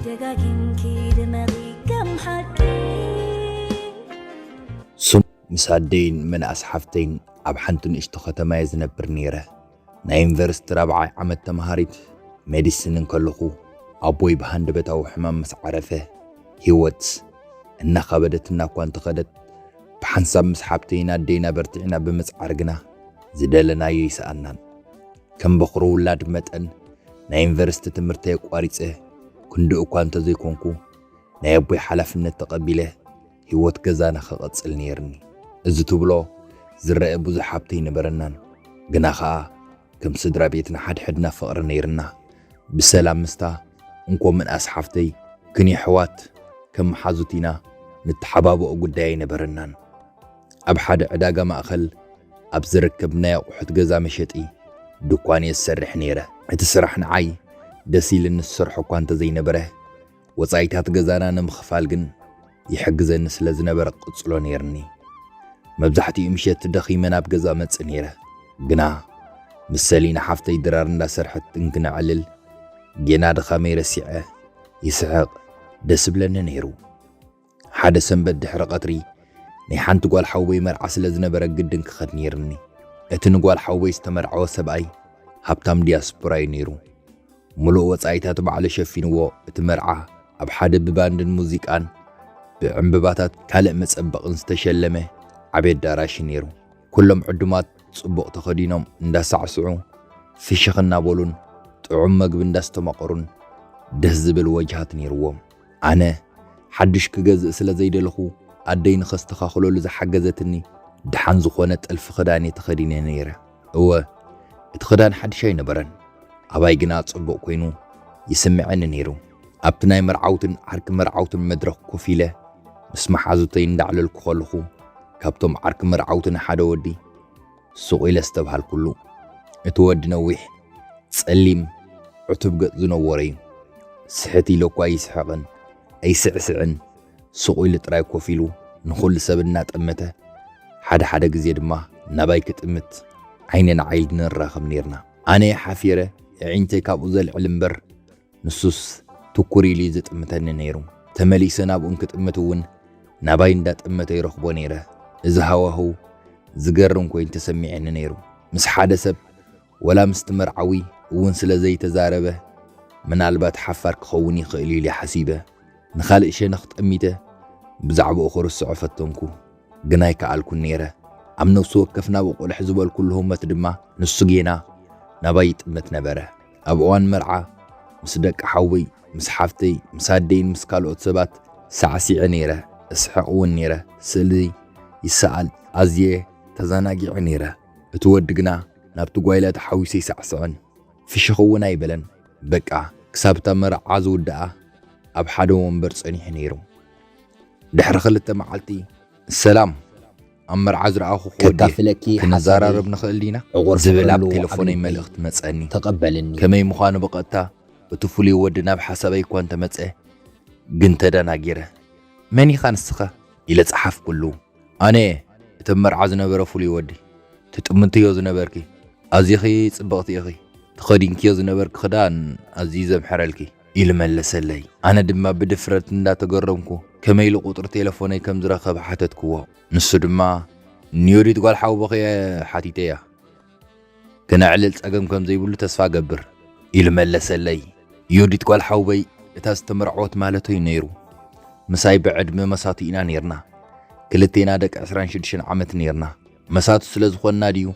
ደጋጊምኪ ድመቒ ከም ሓቂ። ስም ምስ ኣደይን መናእስ ሓፍተይን ኣብ ሓንቲ ንእሽቶ ከተማ እየ ዝነብር ነይረ። ናይ ዩኒቨርሲቲ ራብዓይ ዓመት ተምሃሪት ሜዲሲን እንከለኹ ኣቦይ ብሃንደበታዊ ሕማም ምስ ዓረፈ ህይወት እናኸበደትና እኳ እንተኸደት ብሓንሳብ ምስ ሓብተይን ኣደይና በርቲዕና ብምጽዓር ግና ዝደለናዮ ይሰኣናን። ከም በኹሪ ውላድ መጠን ናይ ዩኒቨርሲቲ ትምህርተይ ኣቋሪጸ ክንድኡ እኳ እንተዘይኮንኩ ናይ ኣቦይ ሓላፍነት ተቐቢለ ህይወት ገዛና ክቐጽል ነይርኒ። እዚ ትብሎ ዝረአ ብዙሕ ሃብቲ ኣይነበረናን፣ ግና ኸኣ ከም ስድራ ቤትና ሓድሕድና ፍቕሪ ነይርና። ብሰላም ምስታ እንኮ ምንኣስ ሓፍተይ ክንዮ ኣሕዋት ከም መሓዙት ኢና ንተሓባብኦ ጉዳይ ኣይነበረናን። ኣብ ሓደ ዕዳጋ ማእኸል ኣብ ዝርከብ ናይ ኣቑሑት ገዛ መሸጢ ድኳን እየ ዝሰርሕ ነይረ። እቲ ስራሕ ንዓይ ደስ ኢልኒ ዝሰርሖ እኳ እንተዘይነበረ ወጻኢታት ገዛና ንምኽፋል ግን ይሕግዘኒ ስለ ዝነበረ ክቕጽሎ ነይርኒ። መብዛሕትኡ ምሸት ደኺመ ናብ ገዛ እመጽእ ነይረ። ግና ምስ ሰሊና ሓፍተይ ድራር እንዳሰርሐት እንክነዕልል ጌና ድኻመይ ረሲዐ ይስሕቕ ደስ ይብለኒ ነይሩ። ሓደ ሰንበት ድሕሪ ቀትሪ ናይ ሓንቲ ጓል ሓውቦይ መርዓ ስለ ዝነበረ ግድን ክኸድ ነይርኒ። እቲ ንጓል ሓውቦይ ዝተመርዓወ ሰብኣይ ሃብታም ዲያስፖራ እዩ ነይሩ። ሙሉእ ወጻኢታት ባዕሉ ሸፊንዎ። እቲ መርዓ ኣብ ሓደ ብባንድን ሙዚቃን ብዕምብባታት ካልእ መጸበቕን ዝተሸለመ ዓቢ ኣዳራሽ እዩ ነይሩ። ኩሎም ዕዱማት ጽቡቕ ተኸዲኖም እንዳሳዕስዑ ፍሽኽ እናበሉን ጥዑም መግቢ እንዳስተማቐሩን ደስ ዝብል ወጅሃት ነይርዎም። ኣነ ሓድሽ ክገዝእ ስለ ዘይደለኹ ኣደይ ንኸስተኻኽለሉ ዝሓገዘትኒ ደሓን ዝኾነ ጥልፊ ክዳን እየ ተኸዲነ ነይረ። እወ እቲ ክዳን ሓድሽ ኣይነበረን፣ ኣባይ ግና ጽቡቕ ኮይኑ ይስምዐኒ ነይሩ። ኣብቲ ናይ መርዓውትን ዓርኪ መርዓውትን መድረኽ ኮፍ ኢለ ምስ መሓዙተይ እንዳዕለልኩ ከለኹ ካብቶም ዓርኪ መርዓውትን ሓደ ወዲ ሱቕ ኢለ ዝተብሃልኩሉ። እቲ ወዲ ነዊሕ፣ ጸሊም፣ ዕቱብ ገጽ ዝነበሮ እዩ። ስሕት ኢሉ እኳ ኣይስሕቕን ኣይስዕስዕን፣ ሱቕ ኢሉ ጥራይ ኮፍ ኢሉ ንኹሉ ሰብ እናጠመተ፣ ሓደ ሓደ ግዜ ድማ ናባይ ክጥምት ዓይኒ ንዓይኒ ንራኸብ ኔርና። ኣነ እየ ሓፊረ ኣዒንተይ ካብኡ ዘልዕል እምበር ንሱስ ትኩር ኢሉ እዩ ዝጥምተኒ ነይሩ። ተመሊሰ ናብኡ እንክጥምት እውን ናባይ እንዳጠመተ ይረኽቦ ነይረ። እዚ ሃዋህው ዝገርም ኮይኑ ተሰሚዐኒ ነይሩ። ምስ ሓደ ሰብ ወላ ምስቲ መርዓዊ እውን ስለ ዘይተዛረበ ምናልባት ሓፋር ክኸውን ይኽእል ኢለ ሓሲበ ንኻልእ ሸነኽ ጠሚተ ብዛዕባኡ ክርስዖ ፈተንኩ። ግን ኣይከኣልኩን ነይረ። ኣብ ነፍሲ ወከፍ ናብኡ ቁልሕ ዝበልኩሉ ህሞት ድማ ንሱ ጌና ናባይ ይጥምት ነበረ። ኣብ እዋን መርዓ ምስ ደቂ ሓወይ፣ ምስ ሓፍተይ፣ ምስ ኣደይን ምስ ካልኦት ሰባት ሳዕሲዐ ነይረ። እስሕቕ እውን ነይረ። ስእሊ ይሰኣል። ኣዝየ ተዘናጊዐ ነይረ። እቲ ወዲ ግና ናብቲ ጓይላ ተሓዊሱ ኣይሳዕስዐን። ፍሽኽ እውን ኣይበለን። በቃ ክሳብ እታ መርዓ ዝውድኣ ኣብ ሓደ ወንበር ጸኒሑ ነይሩ። ድሕሪ ክልተ መዓልቲ ሰላም፣ ኣብ መርዓ ዝረኣኹ ክወዲ ከካፍለኪ ሓሳበይ ክንዘራረብ ንኽእል ዲና ዕቑር ዝብል ኣብ ፍቕረሉ ቴሌፎነይ ዓብልቲ መልእኽቲ መጸኒ። ተቐበልኒ። ከመይ ምዃኑ ብቐጥታ እቲ ፍሉይ ወዲ ናብ ሓሳበይ እኳ እንተመጸ ግን ተደናጊረ። መን ኢኻ ንስኻ? ኢለ ጸሓፍኩሉ። ኣነ እቲ ኣብ መርዓ ዝነበረ ፍሉይ ወዲ። ትጥምትዮ ዝነበርኪ ኣዚኺ ጽብቕቲ ኢኺ። ተኸዲንክዮ ዝነበርኪ ክዳን ኣዝዩ ዘምሐረልኪ። ኢሉ መለሰለይ። ኣነ ድማ ብድፍረት እንዳተገረምኩ ከመይ ኢሉ ቁጽሪ ቴሌፎነይ ከም ዝረኸበ ሓተትክዎ። ንሱ ድማ ንዮዲት ጓል ሓውቦኺ እየ ሓቲተያ። ክነዕልል ጸገም ከም ዘይብሉ ተስፋ እገብር ኢሉ መለሰለይ። ዮዲት ጓል ሓውቦይ እታ ዝተመርዐወት ማለተይ ነይሩ። ምሳይ ብዕድመ መሳቱ ኢና ነይርና። ክልቴና ደቂ ዕስራን ሽዱሽተን ዓመት ነይርና። መሳቱ ስለ ዝኾንና ድዩ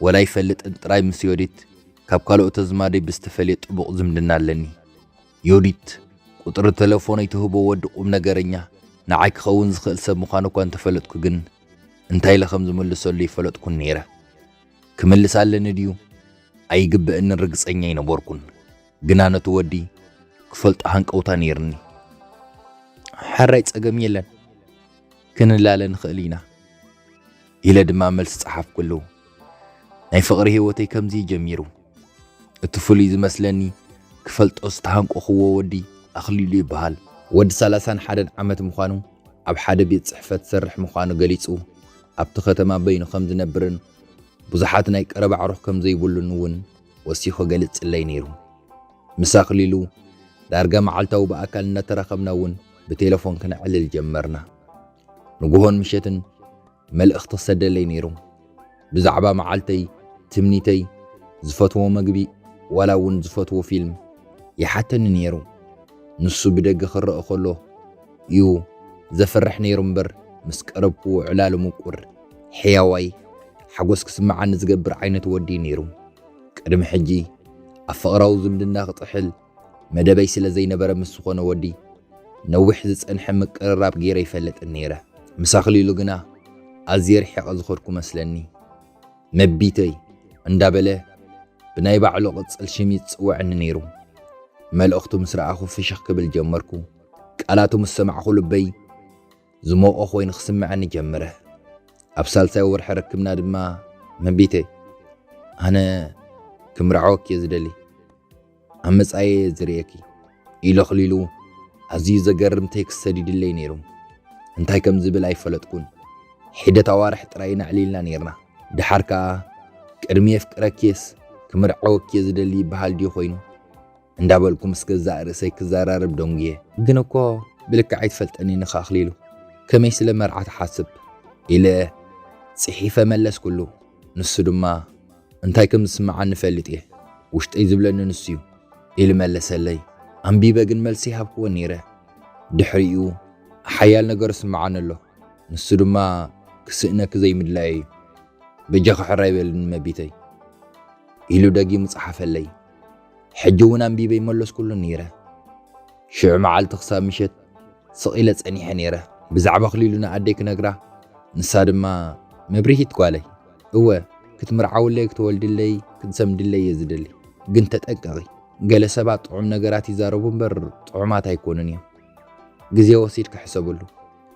ወላ ኣይፈልጥን ጥራይ ምስ ዮዲት ካብ ካልኦት ኣዝማደይ ብዝተፈልየ ጥቡቕ ዝምድና ኣለኒ። ዮዲት ቁጽሪ ተለፎነይ ትህቦ ወዲ ቁም ነገረኛ ንዓይ ክኸውን ዝኽእል ሰብ ምዃኑ እኳ እንተፈለጥኩ ግን እንታይ ኢለ ከም ዝምልሰሉ ኣይፈለጥኩን ነይረ። ክምልስ ኣለኒ ድዩ ኣይግበእንን ርግጸኛ ኣይነበርኩን። ግና ነቲ ወዲ ክፈልጦ ሃንቀውታ ነይርኒ። ሕራይ ጸገም የለን ክንላለ ንኽእል ኢና። ኢለ ድማ መልሲ ጸሓፍኩሉ። ናይ ፍቕሪ ህይወተይ ከምዚ እዩ ጀሚሩ። እቲ ፍሉይ ዝመስለኒ ክፈልጦ ዝተሃንቀኽዎ ወዲ ኣኽሊሉ ይበሃል። ወዲ ሰላሳን ሓደን ዓመት ምዃኑ ኣብ ሓደ ቤት ጽሕፈት ዝሰርሕ ምዃኑ ገሊጹ ኣብቲ ከተማ በይኑ ከም ዝነብርን ብዙሓት ናይ ቀረባ ኣዕሩኽ ከም ዘይብሉን እውን ወሲኹ ገልጽለይ ነይሩ። ምስ ኣኽሊሉ ዳርጋ መዓልታዊ ብኣካል እናተራኸብና እውን ብቴሌፎን ክነዕልል ጀመርና። ንግሆን ምሸትን መልእኽቲ ክሰደለይ ነይሩ። ብዛዕባ መዓልተይ፣ ትምኒተይ፣ ዝፈትዎ መግቢ፣ ዋላ እውን ዝፈትዎ ፊልም ይሓተኒ ነይሩ። ንሱ ብደገ ክረአ ከሎ እዩ ዘፍርሕ ነይሩ እምበር፣ ምስ ቀረብክዎ ዕላሉ ምቁር፣ ሕያዋይ፣ ሓጎስ ክስምዓኒ ዝገብር ዓይነት ወዲ ነይሩ። ቅድሚ ሕጂ ኣብ ፍቕራዊ ዝምድና ክጥሕል መደበይ ስለ ዘይነበረ፣ ምስ ዝኾነ ወዲ ነዊሕ ዝጸንሐ ምቅርራብ ገይረ ይፈልጥን ነይረ። ምስ ኣኽሊሉ ግና ኣዝየ ርሒቐ ዝኸድኩ መስለኒ። መቢተይ እንዳበለ ብናይ ባዕሉ ቅጽል ሽም ይጽውዐኒ ነይሩ። መልእኽቱ ምስ ረኣኹ ፍሽኽ ክብል ጀመርኩ። ቃላቱ ምስ ሰማዕኹ ልበይ ዝሞቐ ኮይኑ ክስምዐኒ ጀመረ። ኣብ ሳልሳይ ወርሒ ርክብና ድማ፣ መቢተይ፣ ኣነ ክምርዓወኪ እየ ዝደሊ። ኣብ መጻኢ እየ ዝርእየኪ ኢሉ ኣኽሊሉ ኣዝዩ ዘገርም ቴክስት ሰዲድለይ ነይሩ። እንታይ ከም ዝብል ኣይፈለጥኩን። ሒደት ኣዋርሕ ጥራይ ኢና ኣዕሊልና ነይርና። ድሓር ከኣ ቅድሚ የፍቅረኪስ ክምርዓወኪ እየ ዝደሊ ይበሃል ድዩ ኮይኑ እንዳበልኩ ምስ ገዛእ ርእሰይ ክዘራረብ ደንጉየ። ግን እኮ ብልክዕ ኣይትፈልጠኒን ኢኻ ኣኽሊሉ። ከመይ ስለ መርዓ ትሓስብ? ኢለ ጽሒፈ መለስኩሉ። ንሱ ድማ እንታይ ከም ዝስምዓኒ እፈልጥ እየ። ውሽጠይ ዝብለኒ ንሱ እዩ ኢሉ መለሰለይ። ኣንቢበ ግን መልሲ ይሃብክዎ ነይረ። ድሕሪኡ ሓያል ነገር ይስምዓኒ ኣሎ። ንሱ ድማ ክስእነኪ ዘይምድላየ እዩ። በጃኺ ሕራይ በልኒ መቢተይ ኢሉ ደጊሙ ጸሓፈለይ። ሕጂ እውን ኣንቢበ ይመለስኩሉ ነይረ። ሽዑ መዓልቲ ክሳብ ምሸት ስቕ ኢለ ጸኒሐ ነይረ። ብዛዕባ ኣኽሊሉ ንኣደይ ክነግራ፣ ንሳ ድማ፣ መብርሂት ጓለይ፣ እወ፣ ክትምርዓውለይ፣ ክትወልድለይ፣ ክትሰምድለይ እየ ዝደሊ። ግን ተጠንቀቒ። ገለ ሰባት ጥዑም ነገራት ይዛረቡ እምበር ጥዑማት ኣይኮኑን እዮም። ግዜ ወሲድኪ ሕሰብሉ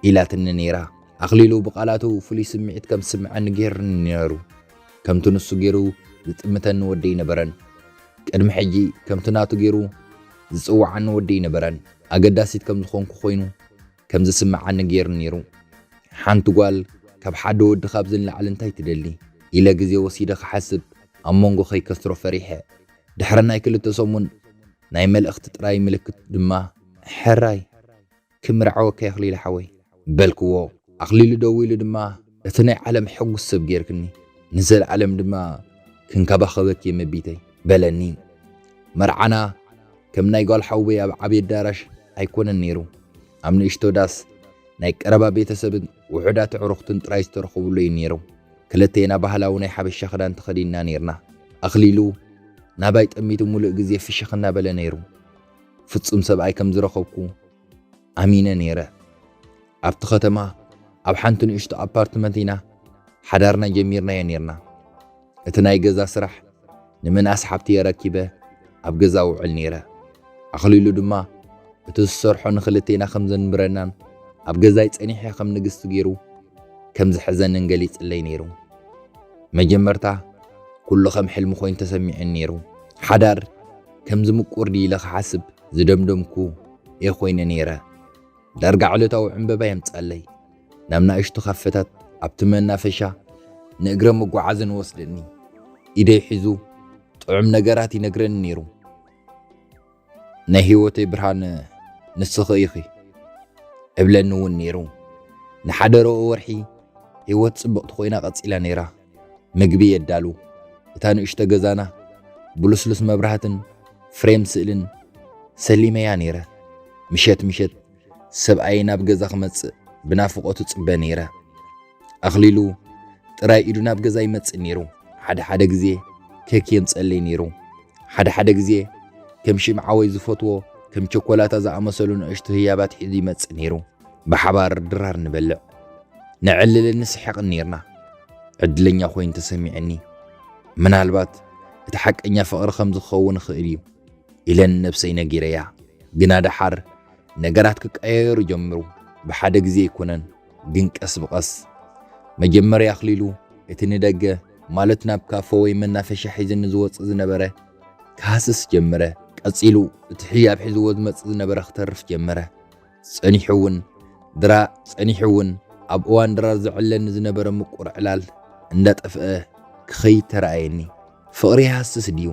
ኢላትኒ ነይራ። ኣኽሊሉ ብቓላቱ ፍሉይ ስምዒት ከም ዝስምዐኒ ገይሩኒ ነይሩ። ከምቲ ንሱ ገይሩ ዝጥምተኒ ወዲ ኣይነበረን። ቅድሚ ሕጂ ከምቲ ናቱ ገይሩ ዝጽውዓኒ ወዲ ኣይነበረን። ኣገዳሲት ከም ዝኾንኩ ኮይኑ ከም ዝስምዓኒ ገይሩ ነይሩ። ሓንቲ ጓል ካብ ሓደ ወዲ ካብዚ ንላዕሊ እንታይ ትደሊ? ኢለ ግዜ ወሲደ ክሓስብ ኣብ መንጎ ከይከስሮ ፈሪሐ። ድሕሪ ናይ ክልተ ሰሙን ናይ መልእኽቲ ጥራይ ምልክት ድማ፣ ሕራይ ክምርዓወካ እየ ኣኽሊሉ ሓወይ በልክዎ። ኣኽሊሉ ደዊሉ ድማ፣ እቲ ናይ ዓለም ሕጉስ ሰብ ጌርክኒ፣ ንዘለኣለም ድማ ክንከባኸበኪ እየ መቢተይ በለኒ። መርዓና ከም ናይ ጓል ሓወይ ኣብ ዓብዪ ኣዳራሽ ኣይኮነን ነይሩ። ኣብ ንእሽቶ ዳስ ናይ ቀረባ ቤተሰብን ውሑዳት ኣዕሩኽትን ጥራይ ዝተረኸብሉ እዩ ነይሩ። ክልቴና ባህላዊ ናይ ሓበሻ ክዳን ተኸዲንና ነይርና። ኣኽሊሉ ናባይ ጠሚቱ ሙሉእ ግዜ ፍሽኽ እናበለ ነይሩ። ፍጹም ሰብኣይ ከም ዝረኸብኩ ኣሚነ ነይረ። ኣብቲ ከተማ ኣብ ሓንቲ ንእሽቶ ኣፓርትመንት ኢና ሓዳርና ጀሚርናዮ ነይርና። እቲ ናይ ገዛ ስራሕ ንምንኣስ ሓብቲ የረኪበ ኣብ ገዛ ውዕል ነይረ። ኣኽሊሉ ድማ እቲ ዝሰርሖ ንኽልቴና ከም ዘንብረናን ኣብ ገዛይ ጸኒሐ ከም ንግስቲ ገይሩ ከም ዝሕዘንን ገሊጽለይ ነይሩ። መጀመርታ ኩሉ ከም ሕልሚ ኮይኑ ተሰሚዑኒ ነይሩ። ሓዳር ከምዚ ምቁር ድዩ ኢለ ክሓስብ ዝደምደምኩ እየ ኮይነ ነይረ። ዳርጋ ዕለታዊ ዕምበባ የምጻለይ። ናብ ናእሽቱ ካፈታት ኣብቲ መናፈሻ ንእግረ መጓዓዝን ወስደኒ። ኢደይ ሒዙ ጥዑም ነገራት ይነግረኒ ነይሩ። ናይ ህይወተይ ብርሃን ንስኺ ኢኺ እብለኒ እውን ነይሩ። ንሓደ ርብዒ ወርሒ ህይወት ጽብቕቲ ኮይና ቀጺላ ነይራ። ምግቢ የዳሉ። እታ ንእሽቶ ገዛና ብልስሉስ መብራህትን ፍሬም ስእልን ሰሊመያ ነይረ። ምሸት ምሸት ሰብኣይ ናብ ገዛ ክመጽእ ብናፍቖት እጽበ ነይረ። ኣኽሊሉ ጥራይ ኢዱ ናብ ገዛ ይመጽእ ነይሩ። ሓደ ሓደ ግዜ ኬክ የምጸለይ ነይሩ። ሓደ ሓደ ግዜ ከም ሽምዓ ወይ ዝፈትዎ ከም ቸኮላታ ዝኣመሰሉ ንእሽቶ ህያባት ሒዙ ይመጽእ ነይሩ። ብሓባር ድራር ንበልዕ፣ ነዕልልን ንስሕቕን ነይርና። ዕድለኛ ኮይኑ ተሰሚዕኒ። ምናልባት እቲ ሓቀኛ ፍቕሪ ከም ዝኸውን ይኽእል እዩ ኢለ ንነብሰይ ነጊረያ። ግና ደሓር ነገራት ክቀያየሩ ጀምሩ። ብሓደ ግዜ ኣይኮነን፣ ግን ቀስ ብቐስ። መጀመርያ ኣኽሊሉ እቲ ንደገ፣ ማለት ናብ ካፈ ወይ መናፈሻ ሒዝኒ ዝወጽእ ዝነበረ ክሃስስ ጀመረ። ቀጺሉ እቲ ህያብ ሒዝዎ ዝመጽእ ዝነበረ ክተርፍ ጀመረ። ጸኒሑ እውን ድራ-፣ ጸኒሑ እውን ኣብ እዋን ድራር ዘዕለኒ ዝነበረ ምቁር ዕላል እንዳጠፍአ ክኸይድ ተራእየኒ። ፍቕሪ ይሃስስ ድዩ?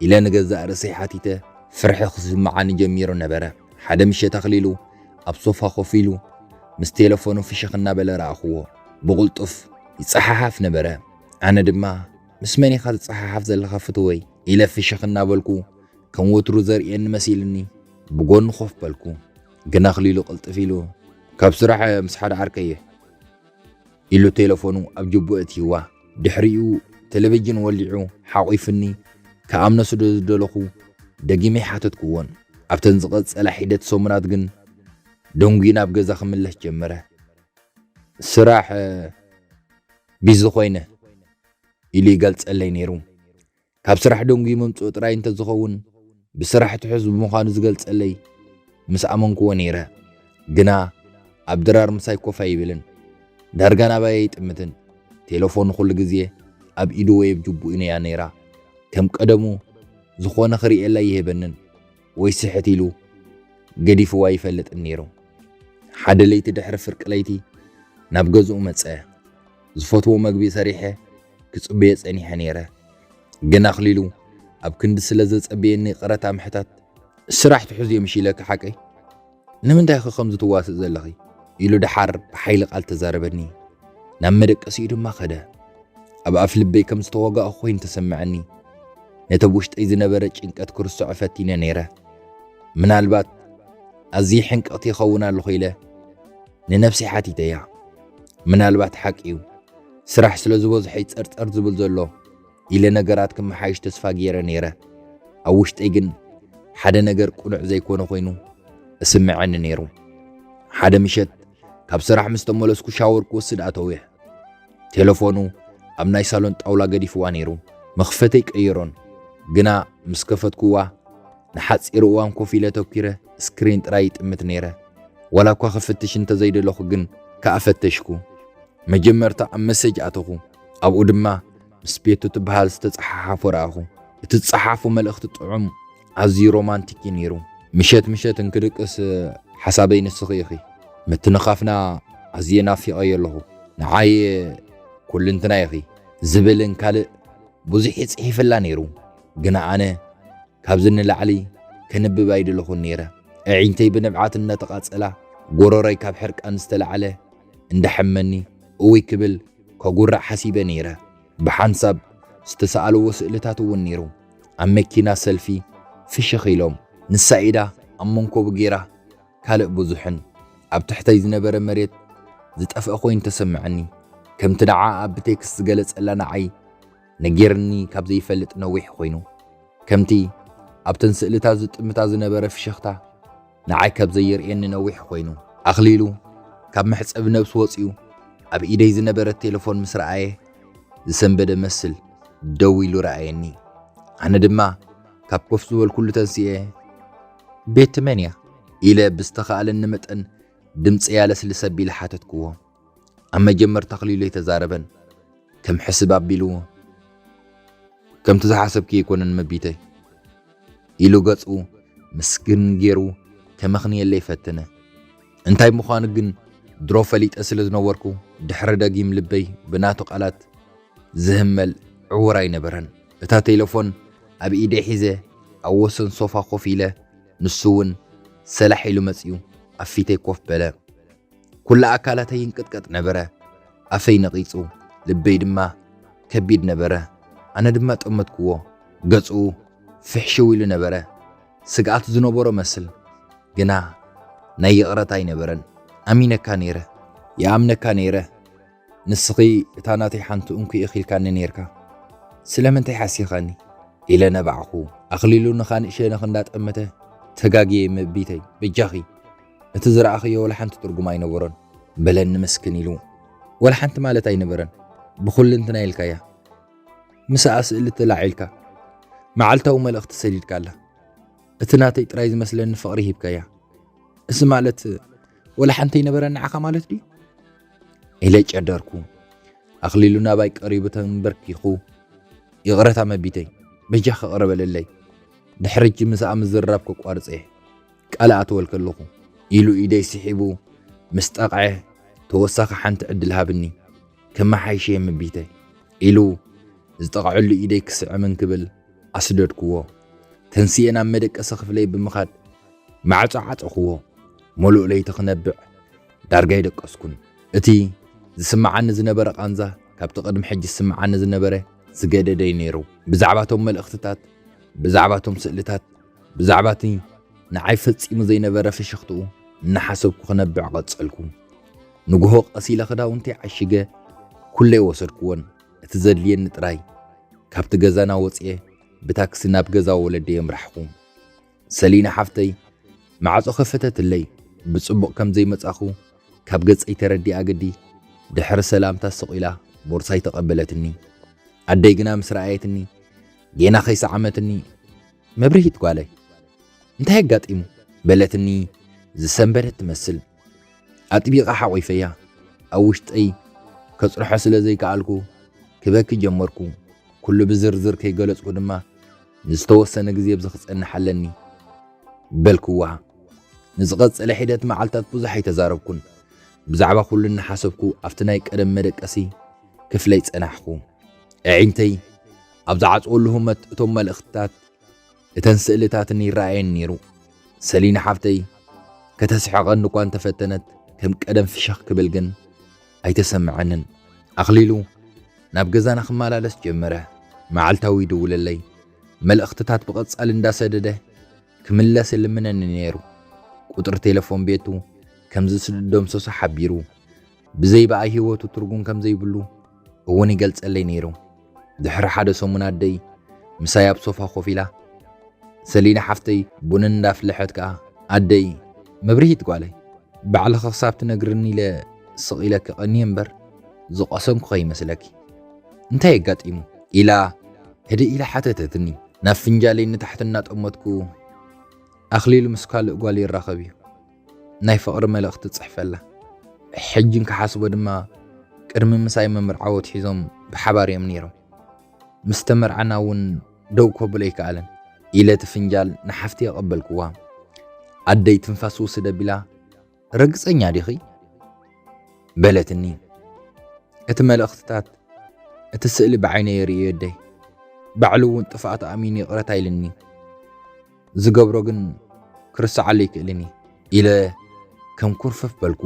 ኢለ ንገዛእ ርእሰይ ሓቲተ፣ ፍርሒ ክስምዓኒ ጀሚሩ ነበረ። ሓደ ምሸት ኣኽሊሉ ኣብ ሶፋ ኮፍ ኢሉ ምስ ቴለፎኑ ፍሽኽ እናበለ ረኣኽዎ። ብቕልጡፍ ይጸሓሓፍ ነበረ። ኣነ ድማ፣ "ምስ መን ኢኻ ትጸሓሓፍ ዘለኻ ፍትወይ?" ኢለ ፍሽኽ እናበልኩ ከም ወትሩ ዘርእየኒ መሲልኒ ብጎኑ ኮፍ በልኩ። ግን ኣኽሊሉ ቅልጥፍ ኢሉ፣ "ካብ ስራሕ ምስ ሓደ ዓርከይ እየ" ኢሉ ቴለፎኑ ኣብ ጅቡኡ ኣእትይዋ። ድሕሪኡ ቴሌቪዥን ወሊዑ ሓቑፉኒ። ክኣምኖ ስለ ዝደለኹ ደጊመ ኣይሓተትኩዎን። ኣብተን ዝቐጸላ ሒደት ሰሙናት ግን ደንጉዩ ናብ ገዛ ክምለስ ጀመረ። "ስራሕ ቢዚ ኮይነ" ኢሉ ይገልጸለይ ነይሩ። ካብ ስራሕ ደንጉዩ ምምጽኡ ጥራይ እንተዝኸውን፣ ብስራሕ ትሑዝ ብምዃኑ ዝገልጸለይ ምስ ኣመንክዎ ነይረ። ግና ኣብ ድራር ምሳይ ኮፍ ኣይብልን። ዳርጋ ናባይ ኣይጥምትን። ቴለፎኑ ኩሉ ግዜ ኣብ ኢዱ ወይ ኣብ ጅቡኡ እያ ነይራ። ከም ቀደሙ ዝኾነ ክርእየላ ይህበንን ወይ ስሕት ኢሉ ገዲፍዋ ይፈልጥን ነይሩ። ሓደ ለይቲ ድሕሪ ፍርቂ ለይቲ ናብ ገዝኡ መጸ። ዝፈትዎ መግቢ ሰሪሐ ክጽበዮ ጸኒሐ ነይረ። ግን ኣኽሊሉ ኣብ ክንዲ ስለ ዘጸበየኒ ይቕረታ ምሕታት፣ "ስራሕ ትሑዝ እየ ምሽ ኢለኪ ሓቀይ? ንምንታይ ኢኺ ከምዚ ትዋስእ ዘለኺ?" ኢሉ ደሓር ብሓይሊ ቃል ተዛረበኒ። ናብ መደቀሲኡ ድማ ከደ። ኣብ ኣፍ ልበይ ከም ዝተወጋእኩ ኮይኑ ተሰምዐኒ። ነቲ ኣብ ውሽጠይ ዝነበረ ጭንቀት ክርስዖ ፈቲነ ነይረ። ምናልባት ኣዝየ ሕንቅቕቲ ይኸውን ኣለኹ ኢለ ንነብሰይ ሓቲተያ። ምናልባት ሓቂ እዩ፣ ስራሕ ስለ ዝበዝሖ እዩ ጸርጸር ዝብል ዘሎ ኢለ ነገራት ክመሓይሽ ተስፋ ገይረ ነይረ። ኣብ ውሽጠይ ግን ሓደ ነገር ቅኑዕ ዘይኮነ ኮይኑ እስምዐኒ ነይሩ። ሓደ ምሸት ካብ ስራሕ ምስ ተመለስኩ ሻወር ክወስድ ኣተውየ። ቴለፎኑ ኣብ ናይ ሳሎን ጣውላ ገዲፍዋ ነይሩ። መኽፈተይ ቀይሮን፣ ግና ምስ ከፈትኩዋ ንሓጺር እዋን ኮፍ ኢለ ተኲረ ስክሪን ጥራይ ይጥምት ነይረ። ዋላ እኳ ክፍትሽ እንተዘይደለኹ ግን ከኣ ፈተሽኩ። መጀመርታ ኣብ መሰጅ ኣተኹ። ኣብኡ ድማ ምስ ቤቱ ትበሃል ዝተጸሓሓፎ ረኣኹ። እቲ ዝጸሓፎ መልእኽቲ ጥዑም፣ ኣዝዩ ሮማንቲክ እዩ ነይሩ። "ምሸት ምሸት እንክድቅስ ሓሳበይ ንስኺ ኢኺ። ምትንኻፍና ኣዝየ ናፊቐዮ ኣለኹ። ንዓይ ኩልንትና ኢኺ" ዝብልን ካልእ ብዙሕ ይጽሒፍላ ነይሩ። ግና ኣነ ካብዚ ንላዕሊ ከንብብ ኣይደለኹን ነይረ። ኣዒንተይ ብንብዓት እናተቓጸላ፣ ጎሮሮይ ካብ ሕርቃን ዝተላዕለ እንዳሐመኒ፣ እውይ ክብል ከጉርዕ ሓሲበ ነይረ። ብሓንሳብ ዝተሰኣልዎ ስእልታት እውን ነይሩ። ኣብ መኪና ሰልፊ ፍሽኽ ኢሎም፣ ንሳ ኢዳ ኣብ መንኮቡ ገይራ፣ ካልእ ብዙሕን። ኣብ ትሕተይ ዝነበረ መሬት ዝጠፍአ ኮይኑ ተሰምዐኒ። ከምቲ ንዓኣ ብቴክስት ዝገለጸላ ንዓይ ነጊርኒ ካብ ዘይፈልጥ ነዊሕ ኮይኑ። ከምቲ ኣብተን ስእልታት ዝጥምታ ዝነበረ ፍሽኽታ ንዓይ ካብ ዘየርእየኒ ነዊሕ ኮይኑ። ኣኽሊሉ ካብ መሕጸቢ ነብሱ ወጺኡ ኣብ ኢደይ ዝነበረት ቴለፎን ምስ ረኣየ ዝሰንበደ መስል ደው ኢሉ ረኣየኒ። ኣነ ድማ ካብ ኮፍ ዝበልኩሉ ተንሲኤ፣ "ቤት መን እያ?" ኢለ ብዝተኻእለኒ መጠን ድምጸይ ኣለስልስ ኣቢለ ሓተትክዎ። ኣብ መጀመርታ ኣኽሊሉ ኣይተዛረበን። ከም ሕስብ ኣቢሉ፣ "ከምቲ ዝሓሰብኪ ኣይኮነን መቢተይ" ኢሉ ገጹ ምስግን ገይሩ ከመኽንየለይ ፈተነ። እንታይ ምዃኑ ግን ድሮ ፈሊጠ ስለ ዝነበርኩ፣ ድሕሪ ደጊም ልበይ ብናቱ ቃላት ዝህመል ዕውር ኣይነበረን። እታ ቴለፎን ኣብ ኢደይ ሒዘ ኣብ ወሰን ሶፋ ኮፍ ኢለ፣ ንሱ እውን ሰላሕ ኢሉ መጺኡ ኣብ ፊተይ ኮፍ በለ። ኩሉ ኣካላተይ ይንቅጥቀጥ ነበረ። ኣፈይ ነቒጹ፣ ልበይ ድማ ከቢድ ነበረ። ኣነ ድማ ጠመትክዎ። ገጹ ፍሕሽው ኢሉ ነበረ። ስግኣት ዝነበሮ መስል፣ ግና ናይ ይቕረታ ኣይነበረን። ኣሚነካ ነይረ፣ ይኣምነካ ነይረ። ንስኺ እታ ናተይ ሓንቲ እንኮ ኢኺ ኢልካኒ ነይርካ። ስለምንታይ ሓሲኻኒ? ኢለ ነባዕኹ። ኣኽሊሉ ንኻልእ ሸነኽ እንዳጠመተ፣ "ተጋግየ መቢተይ፣ በጃኺ። እቲ ዝረኣኽዮ ወላ ሓንቲ ትርጉም ኣይነበሮን" በለኒ ምስክን ኢሉ። "ወላ ሓንቲ ማለት ኣይነበረን። ብኹልንትና ኢልካያ። ምስኣ ስእሊ ተላዒልካ፣ መዓልታዊ መልእኽቲ ሰዲድካላ። እቲ ናተይ ጥራይ ዝመስለኒ ፍቕሪ ሂብካያ። እዚ ማለት ወላ ሓንቲ ኣይነበረን ንዓኻ ማለት ድዩ?" ኢለ ጨደርኩ። ኣኽሊሉ ናባይ ቀሪቡ ተንበርኪኹ፣ "ይቕረታ መቢተይ፣ በጃኺ ይቕረ በለለይ። ድሕሪ ሕጂ ምስኣ ምዝርራብ ከቋርጽ እየ። ቃል ኣእትወልኪ ኣለኹ" ኢሉ ኢደይ ስሒቡ ምስ ጠቕዐ፣ "ተወሳኺ ሓንቲ ዕድል ሃብኒ፣ ከመሓይሽ እየ መቢተይ" ኢሉ ዝጠቕዐሉ ኢደይ ክስዕም እንክብል ኣስደድክዎ። ተንሲኤ ናብ መደቀሲ ክፍለይ ብምኻድ ማዕጾ ዓጸኹዎ። ምሉእ ለይቲ ክነብዕ ዳርጋ ኣይደቀስኩን። እቲ ዝስምዓኒ ዝነበረ ቃንዛ ካብቲ ቅድሚ ሕጂ ዝስምዓኒ ዝነበረ ዝገደደ እዩ ነይሩ። ብዛዕባቶም መልእኽትታት፣ ብዛዕባቶም ስእልታት፣ ብዛዕባ እቲ ንዓይ ፈጺሙ ዘይነበረ ፍሽኽትኡ እናሓሰብኩ ክነብዕ ቀጸልኩ። ንግሆ ቀስ ኢለ ክዳውንተይ ዓሺገ ኩለይ ወሰድኩዎን እቲ ዘድልየኒ ጥራይ ካብቲ ገዛና ወጽኤ ብታክሲ ናብ ገዛ ወለደይ ኣምራሕኩ። ሰሊና ሓፍተይ ማዕጾ ከፈተትለይ። ብጽቡቕ ከም ዘይመጻኹ ካብ ገጸይ ተረዲኣ ግዲ ድሕሪ ሰላምታ ስቕ ኢላ ቦርሳይ ተቐበለትኒ። ኣደይ ግና ምስ ረኣየትኒ ጌና ከይሰዓመትኒ፣ "መብርሂት ጓለይ፣ እንታይ ኣጋጢሙ?" በለትኒ ዝሰንበደት ትመስል። ኣጥቢቐ ሓቒፈያ። ኣብ ውሽጠይ ከጽንሖ ስለ ዘይከኣልኩ ክበኪ ጀመርኩ። ኩሉ ብዝርዝር ከይገለጽኩ ድማ ንዝተወሰነ ግዜ ኣብዚ ክጸንሕ ኣለኒ በልክዋ። ንዝቐጸለ ሒደት መዓልታት ብዙሕ ኣይተዛረብኩን። ብዛዕባ ኩሉ እናሓሰብኩ ኣብቲ ናይ ቀደም መደቀሲ ክፍለይ ጸናሕኩ። ኣዒንተይ ኣብ ዝዓጽወሉ ህሞት እቶም መልእኽትታት እተን ስእልታትን ይረኣየን ነይሩ። ሰሊና ሓፍተይ ከተስሕቐኒ እኳ እንተፈተነት ከም ቀደም ፍሽኽ ክብል ግን ኣይተሰምዐንን። ኣኽሊሉ ናብ ገዛና ክመላለስ ጀመረ። መዓልታዊ ይድውለለይ። መልእኽትታት ብቐጻሊ እንዳሰደደ ክምለስ ይልምነኒ ነይሩ። ቁጽሪ ቴሌፎን ቤቱ ከም ዝደምሰሶ ሓቢሩ። ብዘይ ብኣይ ህይወቱ ትርጉም ከም ዘይብሉ እውን ይገልጸለይ ነይሩ። ድሕሪ ሓደ ሰሙን ኣደይ ምሳይ ኣብ ሶፋ ኮፍ ኢላ፣ ሰሊና ሓፍተይ ቡን እንዳፍለሐት ከኣ፣ "ኣደይ፣ መብርሂት ጓለይ፣ ባዕልኺ ክሳብ ትነግርኒ ኢለ ስቕ ኢለ ክቐንየ እምበር ዝቐሰንኩ ከይመስለኪ። እንታይ ኣጋጢሙ?" ኢላ ህድእ ኢላ ሓተተትኒ። ናብ ፍንጃለይ ንታሕቲ እናጠመትኩ፣ ኣኽሊሉ ምስ ካልእ ጓል ይራኸብ እዩ። ናይ ፍቕሪ መልእኽቲ ጽሕፈላ። ሕጂ እንክሓስቦ ድማ ቅድሚ ምሳይ መምርዓዊ ኣትሒዞም ብሓባር እዮም ነይሮም። ምስ ተመርዓና እውን ደው ከብሎ ኣይከኣለን ኢለ እቲ ፍንጃል ንሓፍቲ የቐበልክዋ። ኣደይ ትንፋስ ውስድ ኣቢላ፣ "ርግጸኛ ዲኺ?" በለትኒ። እቲ መልእኽትታት፣ እቲ ስእሊ ብዓይነይ የርእዮ ኣደይ። ባዕሉ እውን ጥፍኣት ኣሚኑ ይቕረታ ኢልኒ። ዝገብሮ ግን ክርስዓሉ ኣይክእልን እየ ኢለ ከም ኩርፍፍ በልኩ።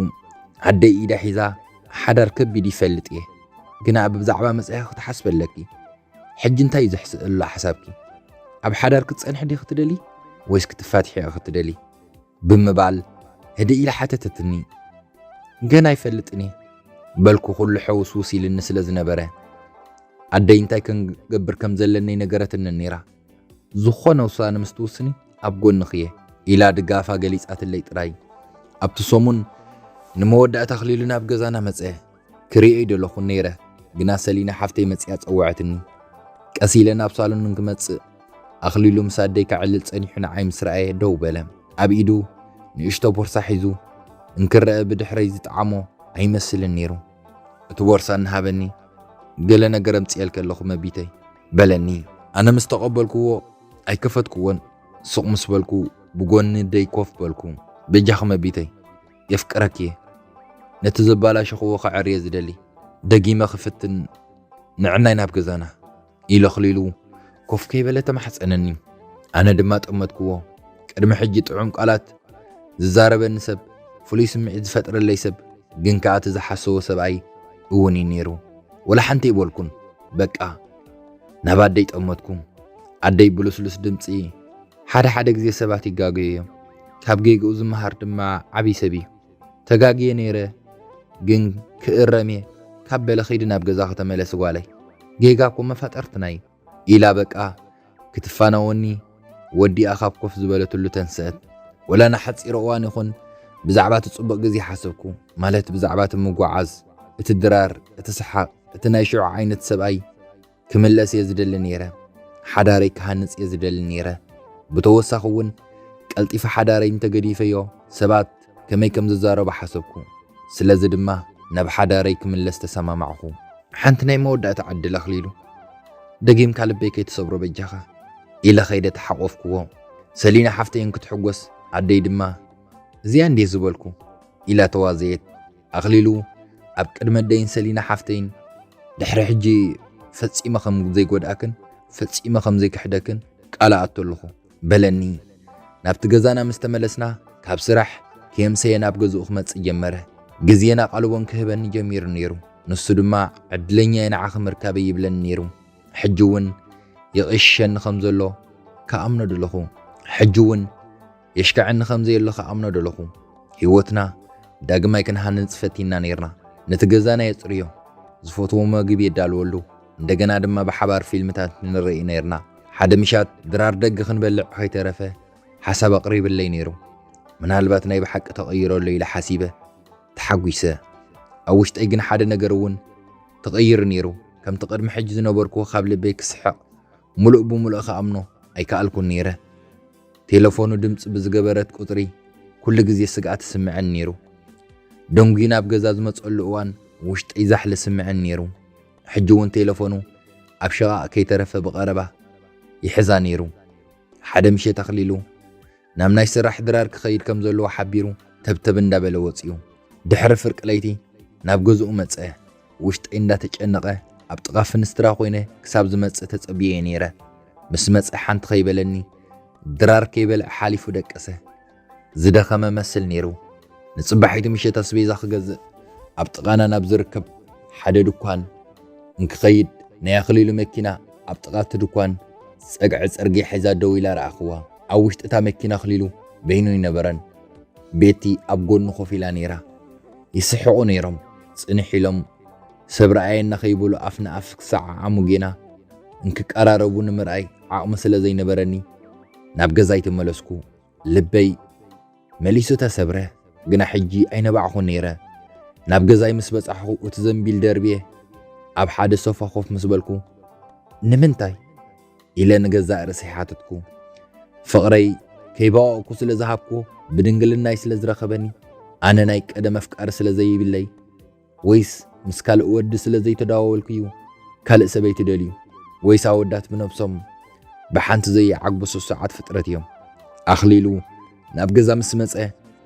ኣደይ ኢዳ ሒዛ፣ "ሓዳር ከቢድ ይፈልጥ እየ፣ ግና ብዛዕባ መጻኢኺ ክትሓስቢ ኣለኪ። ሕጂ እንታይ እዩ ዘሕስእሎ ሓሳብኪ? ኣብ ሓዳር ክትጸንሒ ዲኺ ትደሊ ወይስ ክትፋትሒ ኢኺ ትደሊ?" ብምባል ህድእ ኢላ ሓተተትኒ። "ገና ኣይፈልጥን እየ" በልኩ፣ ኩሉ ሕውስውስ ኢልኒ ስለ ዝነበረ። ኣደይ እንታይ ክንገብር ከም ዘለኒ ነገረትኒ ነይራ። "ዝኾነ ውሳነ ምስ ትውስኒ ኣብ ጎንኺ እየ" ኢላ ድጋፋ ገሊጻትለይ ጥራይ። ኣብቲ ሰሙን ንመወዳእታ ኣኽሊሉ ናብ ገዛና መጸ። ክርእዮ ይደለኹ ነይረ፣ ግና ሰሊና ሓፍተይ መጺኣ ጸወዐትኒ። ቀስ ኢለ ናብ ሳሎን እንክመጽእ፣ ኣኽሊሉ ምስ ኣደይ ከዕልል ጸኒሑ ንዓይ ምስ ረኣየ ደው በለ። ኣብ ኢዱ ንእሽቶ ቦርሳ ሒዙ እንክረአ ብድሕረይ ዝጠዓሞ ኣይመስልን ነይሩ። እቲ ቦርሳ እናሃበኒ፣ "ገለ ነገር ኣምጽኤልኪ ኣለኹ መቢተይ" በለኒ። ኣነ ምስ ተቐበልክዎ ኣይከፈትክዎን። ስቕ ምስ በልኩ ብጎኒ ኣደይ ኮፍ በልኩ። "በጃኺ መቢተይ፣ የፍቅረኪ እየ። ነቲ ዘባላሸኽዎ ከዐርየ ዝደሊ። ደጊመ ክፍትን ንዕናይ ናብ ገዛና" ኢሉ ኣኽሊሉ ኮፍ ከይበለ ተማሕጸነኒ። ኣነ ድማ ጠመትክዎ። ቅድሚ ሕጂ ጥዑም ቃላት ዝዛረበኒ ሰብ፣ ፍሉይ ስምዒት ዝፈጥረለይ ሰብ፣ ግን ከኣ እቲ ዝሓሰቦ ሰብኣይ እውን እዩ ነይሩ። ወላ ሓንቲ ኣይበልኩን። በቃ፣ ናብ ኣደይ ጠመትኩ። ኣደይ ብልስሉስ ድምጺ፣ "ሓደ ሓደ ግዜ ሰባት ይጋገዩ እዮም። ካብ ጌግኡ ዝመሃር ድማ ዓብዪ ሰብ እዩ። ተጋግየ ነይረ፣ ግን ክእረም እየ ካብ በለ፣ ኺዲ ናብ ገዛኺ ተመለሲ ጓለይ። ጌጋ እኮ መፋጠርትና እዩ" ኢላ በቃ ክትፋነወኒ ወዲኣ ካብ ኮፍ ዝበለትሉ ተንስአት። ወላ ንሓጺር እዋን ይኹን ብዛዕባ እቲ ጽቡቕ ግዜ ሓሰብኩ፣ ማለት ብዛዕባ እቲ ምጉዓዝ፣ እቲ ድራር፣ እቲ ሰሓቕ፣ እቲ ናይ ሽዑ ዓይነት ሰብኣይ ክምለስ እየ ዝደሊ ነይረ። ሓዳረይ ክሃንጽ እየ ዝደሊ ነይረ። ብተወሳኺ እውን ቀልጢፈ ሓዳረይ እንተገዲፈዮ ሰባት ከመይ ከም ዝዛረቡ ሓሰብኩ። ስለዚ ድማ ናብ ሓዳረይ ክምለስ ተሰማማዕኩ። ሓንቲ ናይ መወዳእታ ዕድል ኣኽሊሉ፣ ደጊምካ ልበይ ከይትሰብሮ በጃኻ ኢለ ኸይደ ተሓቖፍክዎ። ሰሊና ሓፍተይ እንክትሕጎስ፣ ኣደይ ድማ፣ "እዚኣ እንድየ ዝበልኩ" ኢላ ተዋዘየት። ኣኽሊሉ ኣብ ቅድሚ ኣደይን ሰሊና ሓፍተይን፣ "ድሕሪ ሕጂ ፈጺመ ከም ዘይጎድኣክን ፈጺመ ከም ዘይክሕደክን ቃል እኣቱ ኣለኹ" በለኒ። ናብቲ ገዛና ምስ ተመለስና፣ ካብ ስራሕ ከየምሰየ ናብ ገዝኡ ክመጽእ ጀመረ። ግዜን ኣቓልቦን ክህበኒ ጀሚሩ ነይሩ። ንሱ ድማ፣ "ዕድለኛ'የ ንዓኺ ምርካበይ" ይብለኒ ነይሩ። ሕጂ እውን የቕሽሸኒ ከም ዘሎ ክኣምኖ ደለኹ። ሕጂ እውን የሽክዐኒ ከም ዘየሎ ክኣምኖ ደለኹ። ህይወትና ዳግማይ ክንሃንጽ ፈቲና ነይርና። ነቲ ገዛና የጽርዮ፣ ዝፈትዎ መግቢ የዳልወሉ፣ እንደገና ድማ ብሓባር ፊልምታት ንርኢ ነይርና። ሓደ ምሻት ድራር ደገ ክንበልዕ ከይተረፈ ሓሳብ ኣቕሪብለይ ነይሩ። ምናልባት ናይ ብሓቂ ተቐይሮ ኣሎ ኢለ ሓሲበ፣ ተሓጒሰ። ኣብ ውሽጠይ ግን ሓደ ነገር እውን ተቐይሩ ነይሩ። ከምቲ ቅድሚ ሕጂ ዝነበርኩዎ ካብ ልበይ ክስሕቕ፣ ምሉእ ብምሉእ ክኣምኖ ኣይከኣልኩን ነይረ። ቴለፎኑ ድምጺ ብዝገበረት ቁጽሪ፣ ኩሉ ግዜ ስግኣት ይስምዐኒ ነይሩ። ደንጉዩ ናብ ገዛ ዝመጸሉ እዋን፣ ውሽጠይ ዛሕሊ ይስምዐኒ ነይሩ። ሕጂ እውን ቴለፎኑ ኣብ ሸቓቕ ከይተረፈ ብቐረባ ይሕዛ ነይሩ። ሓደ ምሸት ኣኽሊሉ ናብ ናይ ስራሕ ድራር ክኸይድ ከም ዘለዎ ሓቢሩ፣ ተብተብ እንዳበለ ወጺኡ። ድሕሪ ፍርቂ ለይቲ ናብ ገዝኡ መጸ። ውሽጠይ እንዳተጨነቐ፣ ኣብ ጥቓ ፍንስትራ ኮይነ ክሳብ ዝመጽእ ተጸብየዮ ነይረ። ምስ መጸ ሓንቲ ከይበለኒ፣ ድራር ከይበልዐ ሓሊፉ ደቀሰ። ዝደኸመ መስል ነይሩ። ንጽባሒቱ ምሸት ኣስቤዛ ክገዝእ ኣብ ጥቓና ናብ ዝርከብ ሓደ ድኳን እንክኸይድ፣ ናይ ኣኽሊሉ መኪና ኣብ ጥቓ እቲ ድኳን ጸግዒ ጽርግያ ሒዛ ደው ኢላ ረኣኽዋ። ኣብ ውሽጢ እታ መኪና ኣኽሊሉ በይኑ ኣይነበረን። ቤቲ ኣብ ጎኑ ኮፍ ኢላ ነይራ። ይስሕቑ ነይሮም። ጽንሕ ኢሎም ሰብ ረኣየና ከይበሉ ኣፍ ንኣፍ ክሰዓዓሙ ጌና እንክቀራረቡ ንምርኣይ ዓቕሚ ስለ ዘይነበረኒ ናብ ገዛይ ተመለስኩ። ልበይ መሊሱ ተሰብረ፣ ግና ሕጂ ኣይነባዕኹን ነይረ። ናብ ገዛይ ምስ በጻሕኹ እቲ ዘንቢል ደርብየ ኣብ ሓደ ሶፋ ኮፍ ምስ በልኩ፣ "ንምንታይ?" ኢለ ንገዛእ ርእሰይ ሓተትኩ። ፍቕረይ ከይበቐቕኩ ስለ ዝሃብኩዎ፣ ብድንግልናይ ስለ ዝረኸበኒ፣ ኣነ ናይ ቀደም ኣፍቃሪ ስለ ዘይብለይ፣ ወይስ ምስ ካልእ ወዲ ስለ ዘይተደዋወልኩ እዩ ካልእ ሰበይቲ ደልዩ? ወይስ ኣወዳት ብነብሶም ብሓንቲ ዘይዓግቡ ስሱዓት ፍጥረት እዮም? ኣኽሊሉ ናብ ገዛ ምስ መጸ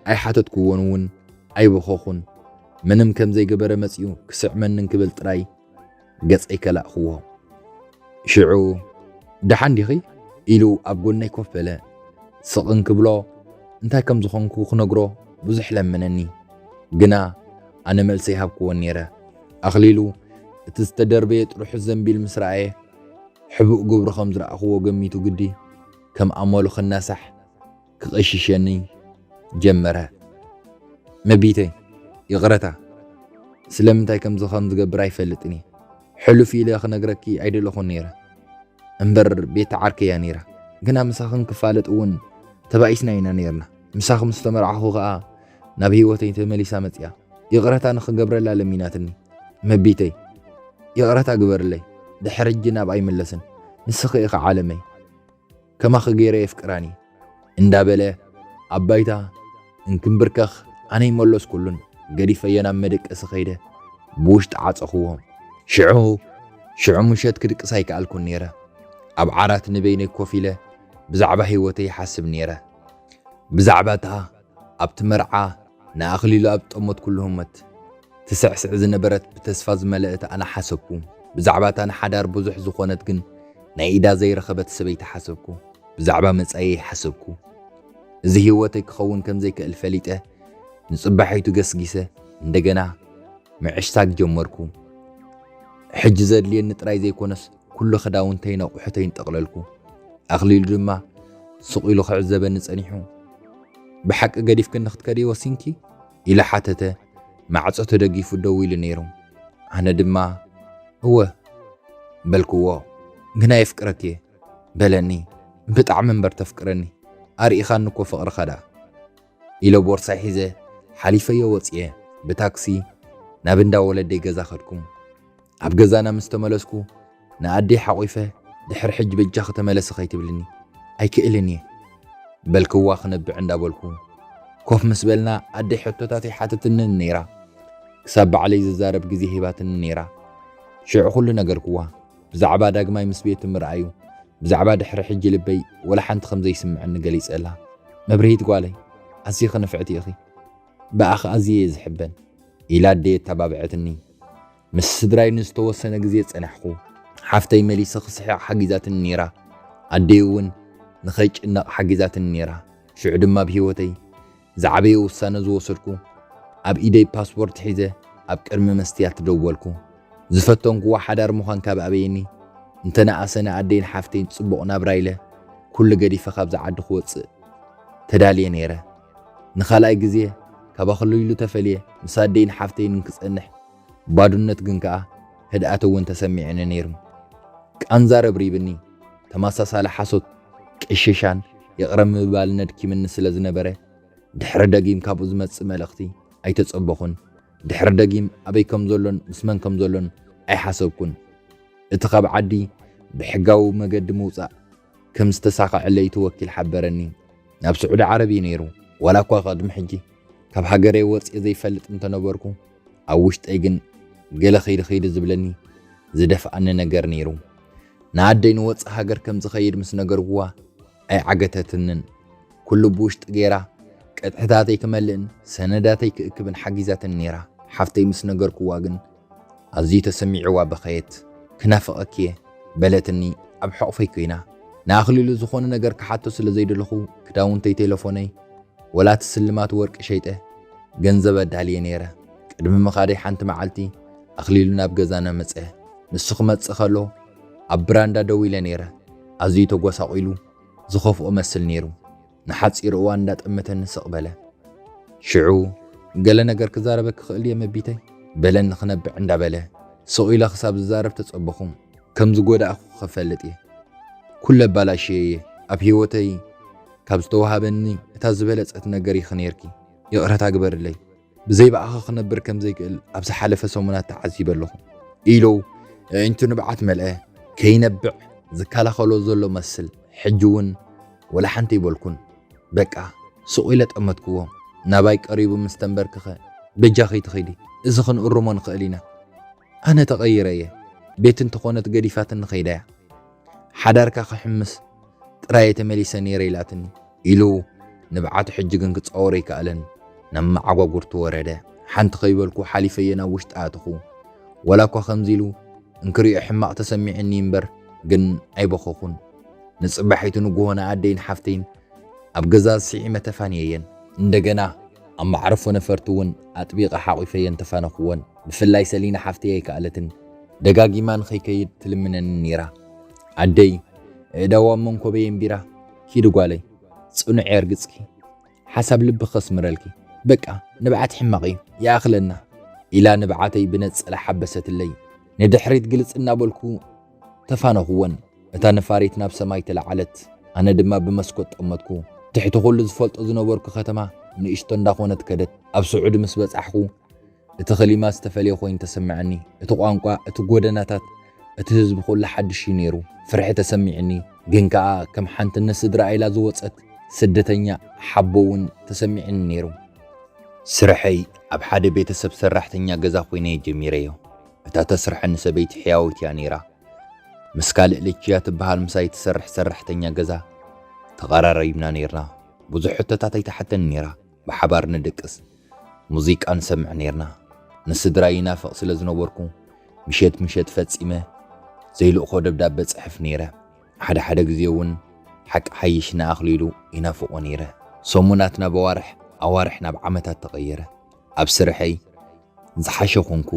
ኣይሓተትኩዎን እውን ኣይበኸኹን። ምንም ከም ዘይገበረ መጺኡ ክስዕመኒ እንክብል ጥራይ ገጸይ ከላእክዎ። ሽዑ፣ "ደሓን ዲኺ?" ኢሉ ኣብ ጎነይ ኮፍ በለ። ስቕ እንክብሎ፣ እንታይ ከም ዝኾንኩ ክነግሮ ብዙሕ ለመነኒ። ግና ኣነ መልሲ ኣይሃብክዎን ነይረ። ኣኽሊሉ እቲ ዝተደርበየ ጥርሑዝ ዘንቢል ምስ ረኣየ፣ ሕቡእ ግብሩ ከም ዝረኣኽዎ ገሚቱ ግዲ ከም ኣመሉ ክናሳሕ ክቐሽሸኒ ጀመረ። "መቢተይ፣ ይቕረታ። ስለምንታይ ከምዚ ከም ዝገብር ኣይፈልጥን እየ። ሕሉፍ ኢለ ክነግረኪ ኣይደለኹን ነይረ። እምበር ቤቲ ዓርከይ እያ ነይራ። ግና ምሳኺ ንክፋለጥ እውን ተባኢስና ኢና ነይርና። ምሳኺ ምስ ተመርዓኹ ከኣ ናብ ህይወተይ ተመሊሳ መጺኣ። ይቕረታ ንኽገብረላ ለሚናትኒ። መቢተይ፣ ይቕረታ ግበርለይ። ድሕሪ ሕጂ ናብኣ ኣይምለስን። ንስኺ ኢኺ ዓለመይ። ከማኺ ገይረ የፍቅራኒ" እንዳበለ ኣብ ባይታ እንክምብርከኽ፣ ኣነ ኣይመለስኩሉን። ገዲፈዮ ናብ መደቀሲ ከይደ ብውሽጢ ዓጸኽዎ። ሽዑ፣ ሽዑ ምሸት ክድቅስ ኣይከኣልኩን ነይረ። ኣብ ዓራት ንበይነይ ኮፍ ኢለ ብዛዕባ ህይወተይ ይሓስብ ነይረ። ብዛዕባ እታ ኣብቲ መርዓ ንኣኽሊሉ ኣብ ዝጠመትኩሉ ህሞት ትስዕስዕ ዝነበረት ብተስፋ ዝመለአት ኣና ሓሰብኩ። ብዛዕባ እታ ንሓዳር ብዙሕ ዝኾነት ግን ናይ ኢዳ ዘይረኸበት ሰበይቲ ሓሰብኩ። ብዛዕባ መጻኢየይ ሓሰብኩ። እዚ ህይወተይ ክኸውን ከም ዘይክእል ፈሊጠ፣ ንጽባሒቱ ገስጊሰ እንደገና ምዕሽታግ ጀመርኩ። ሕጂ ዘድልየኒ ጥራይ ዘይኮነስ፣ ኩሉ ክዳውንተይን ኣቑሑተይን ጠቕለልኩ። ኣኽሊሉ ድማ ስቕ ኢሉ ክዕዘበኒ ጸኒሑ። "ብሓቂ ገዲፍክኒ ክትከዲ ወሲንኪ?" ኢሉ ሓተተ። ማዕጾ ተደጊፉ ደው ኢሉ ነይሩ። ኣነ ድማ፣ "እወ" በልክዎ። "ግና የፍቅረኪ እየ" በለኒ። "ብጣዕሚ እምበር ተፍቅረኒ፣ ኣርኢኻኒ እኮ ፍቕርኻ ደኣ" ኢለ ቦርሳይ ሒዘ ሓሊፈዮ ወጽየ። ብታክሲ ናብ እንዳ ወለደይ ገዛ ከድኩ። ኣብ ገዛና ምስ ተመለስኩ፣ ንኣደይ ሓቑፈ፣ "ድሕሪ ሕጂ በጃኺ ተመለሲ ከይትብልኒ ኣይክእልን እየ" በልክዋ ክነብዕ እንዳበልኩ። ኮፍ ምስ በልና፣ ኣደይ ሕቶታት ይሓተትኒ ነይራ። ክሳብ ባዕለይ ዝዛረብ ግዜ ሂባትኒ ነይራ። ሽዑ ኩሉ ነገርክዋ። ብዛዕባ ዳግማይ ምስ ቤቲ ምርኣዩ፣ ብዛዕባ ድሕሪ ሕጂ ልበይ ወላ ሓንቲ ከም ዘይስምዐኒ ገሊጸላ። "መብርሂት ጓለይ፣ ኣዚኺ ንፍዕቲ ኢኺ። ብኣኺ ኣዝየ እየ ዝሕበን" ኢላ ኣደይ ኣተባብዐትኒ። ምስ ስድራይ ንዝተወሰነ ግዜ ጸናሕኩ። ሓፍተይ መሊሰ ክስሕቕ ሓጊዛትኒ ነይራ። ኣደይ እውን ንኸይጭነቕ ሓጊዛትኒ ነይራ። ሽዑ ድማ ኣብ ህይወተይ ዝዓበየ ውሳነ ዝወሰድኩ፣ ኣብ ኢደይ ፓስፖርት ሒዘ ኣብ ቅድሚ መስትያት ደወልኩ። ዝፈተንክዋ ሓዳር ምዃን ካብ ኣበየኒ፣ እንተነኣሰ ንኣደይን ሓፍተይን ጽቡቕ ናብራ ኢለ ኩሉ ገዲፈ ካብዛ ዓዲ ክወጽእ ተዳልየ ነይረ። ንኻልኣይ ግዜ ካብ ኣኽሊሉ ተፈልየ ምስ ኣደይን ሓፍተይን እንክጸንሕ፣ ባዶነት ግን ከኣ ህድኣት እውን ተሰሚዕኒ ነይሩ። ቃንዛ ረብሪብኒ፣ ተመሳሳሊ ሓሶት፣ ቅሽሻን ይቕረ ምባልን ኣድኪምኒ ስለ ዝነበረ፣ ድሕሪ ደጊም ካብኡ ዝመጽእ መልእኽቲ ኣይተጸበኹን። ድሕሪ ደጊም ኣበይ ከም ዘሎን ምስ መን ከም ዘሎን ኣይሓሰብኩን። እቲ ካብ ዓዲ ብሕጋዊ መገዲ ምውጻእ ከም ዝተሳኸዐለይ እቲ ወኪል ሓበረኒ። ናብ ስዑዲ ዓረብ እዩ ነይሩ። ዋላ እኳ ቅድሚ ሕጂ ካብ ሃገረይ ወጽኤ ዘይፈልጥ እንተነበርኩ፣ ኣብ ውሽጠይ ግን ገለ ኸይዲ ኸይዲ ዝብለኒ ዝደፍኣኒ ነገር ነይሩ። ንኣደይ ንወጽእ ሃገር ከም ዝኸይድ ምስ ነገርኩዋ ኣይዓገተትንን። ኩሉ ብውሽጢ ገይራ ቅጥዕታተይ ክመልእን ሰነዳተይ ክእክብን ሓጊዛትኒ ነይራ። ሓፍተይ ምስ ነገርኩዋ ግን ኣዝዩ ተሰሚዕዋ በኸየት። ክናፍቐኪ እየ በለትኒ ኣብ ሕቑፈይ ኮይና። ንኣኽሊሉ ዝኾነ ነገር ክሓቶ ስለ ዘይደለኹ ክዳውንተይ፣ ቴሌፎነይ፣ ወላ እቲ ስልማት ወርቂ ሸይጠ ገንዘብ ኣዳልየ ነይረ። ቅድሚ ምኻደይ ሓንቲ መዓልቲ ኣኽሊሉ ናብ ገዛና መጸ። ንሱ ክመጽእ ከሎ ኣብ ብራንዳ ደው ኢለ ነይረ። ኣዝዩ ተጎሳቒሉ ዝኸፍኦ መስል ነይሩ። ንሓጺር እዋን እንዳጠመተኒ ስቕ በለ። ሽዑ ገለ ነገር ክዛረበኪ ክኽእል እየ መቢተይ በለኒ ክነብዕ እንዳበለ ስቕ ኢለ ክሳብ ዝዛረብ ተጸበኹ። ከም ዝጎዳእኹ ክፈልጥ እየ። ኩለ ኣባላሽየ እየ። ኣብ ህይወተይ ካብ ዝተዋሃበኒ እታ ዝበለጸት ነገር ኢኺ ነይርኪ። ይቕረታ ግበርለይ። ብዘይ ብኣኺ ክነብር ከም ዘይክእል ኣብ ዝሓለፈ ሰሙናት ተዓዚበ ኣለኹ ኢሉ ኣዒንቱ ንብዓት መልአ። ከይነብዕ ዝከላኸሎ ዘሎ መስል። ሕጂ እውን ወላ ሓንቲ ኣይበልኩን። በቃ ስቕ ኢለ ጠመትክዎ። ናባይ ቀሪቡ ምስ ተንበርክኸ፣ በጃኺ ትኺዲ፣ እዚ ክንእርሞ ንኽእል ኢና። ኣነ ተቐይረ እየ። ቤቲ እንተኾነት ገዲፋትኒ ከይዳ እያ። ሓዳርካ ክሕምስ ጥራይ እየ ተመሊሰ ነይረ ኢላትኒ ኢሉ ንብዓቱ ሕጂ ግን ክጻወሮ ኣይከኣለን። ናብ መዓጓጉርቱ ወረደ። ሓንቲ ከይበልኩ ሓሊፈዮ ናብ ውሽጢ ኣተኹ። ዋላ እኳ ከምዚ ኢሉ እንክሪኦ ሕማቕ ተሰሚዑኒ እምበር ግን ኣይበኸኹን። ንጽባሒቱ ንግሆ ንኣደይን ሓፍተይን ኣብ ገዛ ስዒመ ተፋንየየን። እንደገና ኣብ መዕርፎ ነፈርቲ እውን ኣጥቢቐ ሓቒፈየን ተፋነኽወን። ብፍላይ ሰሊና ሓፍተይ ኣይከኣለትን። ደጋጊማ ንኸይከይድ ትልምነኒ ነይራ። ኣደይ፣ ኣእዳዋ ኣብ መንኮበይ ኣንቢራ፣ ኪዲ ጓለይ፣ ጽኑዕ የርግጽኪ፣ ሓሳብ ልቢ ከስምረልኪ፣ በቃ ንብዓት ሕማቕ እዩ፣ ይኣኽለና፣ ኢላ ንብዓተይ ብነጸላ ሓበሰትለይ። ንድሕሪት ግልጽ እናበልኩ ተፋነኽወን። እታ ነፋሪት ናብ ሰማይ ተለዓለት። ኣነ ድማ ብመስኮት ጠመትኩ። ትሕቲ ኩሉ ዝፈልጦ ዝነበርኩ ከተማ ንእሽቶ እንዳኾነት ከደት። ኣብ ስዑዲ ምስ በጻሕኩ፣ እቲ ክሊማ ዝተፈልየ ኮይኑ ተሰምዐኒ። እቲ ቋንቋ፣ እቲ ጎደናታት፣ እቲ ህዝቢ ኩሉ ሓድሽ እዩ ነይሩ። ፍርሒ ተሰሚዕኒ፣ ግን ከኣ ከም ሓንቲ ንስድራ ኢላ ዝወጸት ስደተኛ ሓቦ እውን ተሰሚዕኒ ነይሩ። ስርሐይ ኣብ ሓደ ቤተሰብ ሰራሕተኛ ገዛ ኮይነ እየ ጀሚረዮ። እታ ተስርሐኒ ሰበይቲ ሕያወይት እያ ነይራ። ምስ ካልእ ልችያ ትበሃል ምሳይ ትሰርሕ ሰራሕተኛ ገዛ ተቐራሪብና ነይርና። ብዙሕ ሕቶታት ኣይትሓተኒ ነይራ። ብሓባር ንድቅስ፣ ሙዚቃ ንሰምዕ ነይርና። ንስድራይ ይናፍቕ ስለ ዝነበርኩ፣ ምሸት ምሸት ፈጺመ ዘይልእኾ ደብዳበ ጽሕፍ ነይረ። ሓደ ሓደ ግዜ እውን ሓቂ ሓይሽ ንኣኽሊሉ ይናፍቖ ነይረ። ሰሙናት ናብ ኣዋርሕ፣ ኣዋርሕ ናብ ዓመታት ተቐየረ። ኣብ ስርሐይ ዝሓሸ ኾንኩ።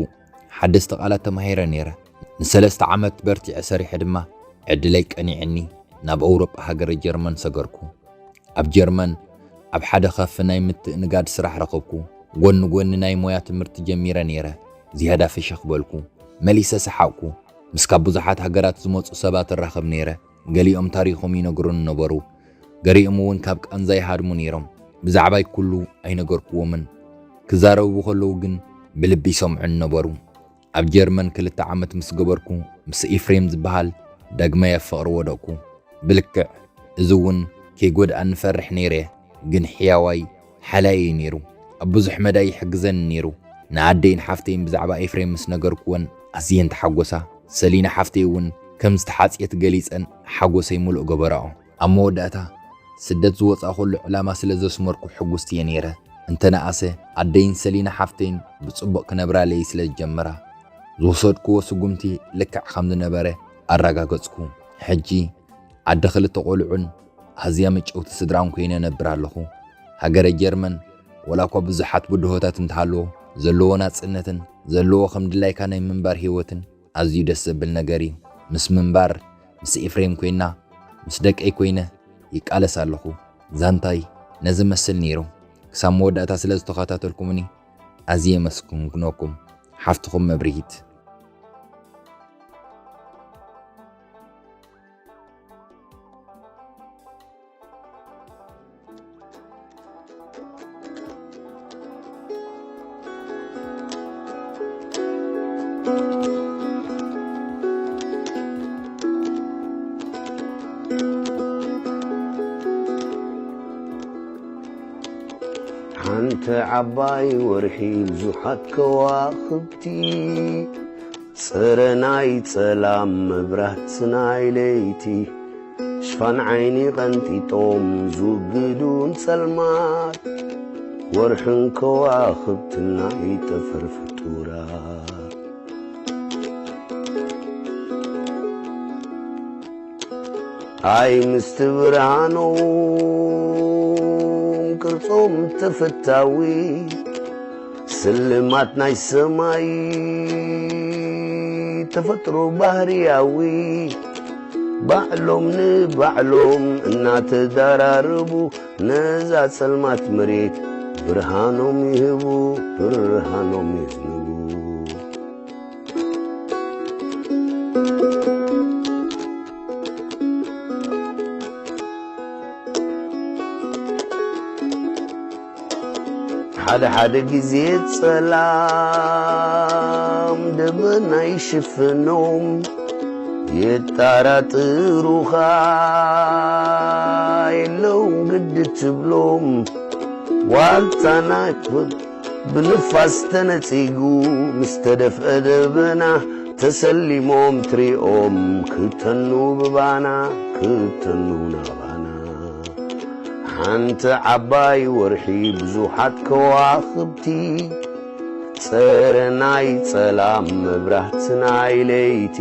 ሓደስቲ ቃላት ተማሂረ ነይረ። ንሰለስተ ዓመት በርቲዐ ሰሪሐ ድማ ዕድለይ ቀኒዕኒ ናብ ኣውሮጳ ሃገረ ጀርመን ሰገርኩ። ኣብ ጀርመን ኣብ ሓደ ካፈ ናይ ምትእንጋድ ስራሕ ረኸብኩ። ጎኒ ጎኒ ናይ ሞያ ትምህርቲ ጀሚረ ነይረ። ዝያዳ ፍሽኽ በልኩ። መሊሰ ሰሓቕኩ። ምስ ካብ ብዙሓት ሃገራት ዝመጹ ሰባት እራኸብ ነይረ። ገሊኦም ታሪኾም ይነግሩኒ ነበሩ። ገሊኦም እውን ካብ ቃንዛ ይሃድሙ ነይሮም። ብዛዕባይ ኩሉ ኣይነገርክዎምን። ክዛረቡ ከለዉ ግን ብልቢ ይሰምዑኒ ነበሩ። ኣብ ጀርመን ክልተ ዓመት ምስ ገበርኩ፣ ምስ ኤፍሬም ዝበሃል ዳግማይ ኣብ ፍቕሪ ወደቕኩ። ብልክዕ እዚ እውን ከይጎድኣኒ እፈርሕ ነይረ፣ ግን ሕያዋይ ሓላይ እዩ ነይሩ። ኣብ ብዙሕ መዳይ ይሕግዘኒ ነይሩ። ንኣደይን ሓፍተይን ብዛዕባ ኤፍሬም ምስ ነገርክወን ኣዝየን ተሓጎሳ። ሰሊና ሓፍተይ እውን ከም ዝተሓጽየት ገሊጸን ሓጎሰይ ምሉእ ገበራኦ። ኣብ መወዳእታ፣ ስደት ዝወጻእኩሉ ዕላማ ስለ ዘስመርኩ ሕጉስቲ እየ ነይረ። እንተነኣሰ፣ ኣደይን ሰሊና ሓፍተይን ብጽቡቕ ክነብራለይ ስለ ዝጀመራ፣ ዝወሰድክዎ ስጉምቲ ልክዕ ከም ዝነበረ ኣረጋገጽኩ። ሕጂ፣ ዓዲ ክልተ ቆልዑን ኣዝያ ምጭውቲ ስድራን ኮይነ እነብር ኣለኹ። ሃገረ ጀርመን፣ ወላ እኳ ብዙሓት ብድሆታት እንተሃለዎ፣ ዘለዎ ናጽነትን ዘለዎ ከም ድላይካ ናይ ምንባር ህይወትን ኣዝዩ ደስ ዘብል ነገር እዩ። ምስ ምንባር፣ ምስ ኤፍሬም ኮይና፣ ምስ ደቀይ ኮይነ ይቃለስ ኣለኹ። ዛንታይ ነዚ መስል ነይሩ። ክሳብ መወዳእታ ስለ ዝተኸታተልኩምኒ ኣዝየ የመስግነኩም። ሓፍትኹም መብርሂት። ሓንቲ ዓባይ ወርሒ ብዙሓት ከዋኽብቲ፣ ጽረ ናይ ጸላም መብራት ናይ ለይቲ፣ ሽፋን ዓይኒ ቀንጢጦም ዝውግዱ ንጸልማት፣ ወርሕን ከዋኽብትን ናይ ጠፈር ፍጡራት። ኣይ ምስቲ ብርሃኖም ቅርጾም ተፈታዊ፣ ስልማት ናይ ሰማይ ተፈጥሮ ባህርያዊ፣ ባዕሎም ንባዕሎም እናተዳራረቡ፣ ነዛ ጸልማት መሬት ብርሃኖም ይህቡ፣ ብርሃኖም ይህቡ። ሓደ ሓደ ግዜ ጸላም ደበና ይሽፍኖም፣ የጣራጥሩኻ የለውም ግዲ ትብሎም። ዋልታ ናይ ክብሪ ብንፋስ ተነጺጉ፣ ምስ ተደፍአ ደበና ተሰሊሞም ትሪኦም፣ ክተኑ ብባና፣ ክተኑ ናባና። ሓንቲ ዓባይ ወርሒ ብዙሓት ከዋኽብቲ፣ ጸረ ናይ ጸላም መብራህቲ ናይ ለይቲ፣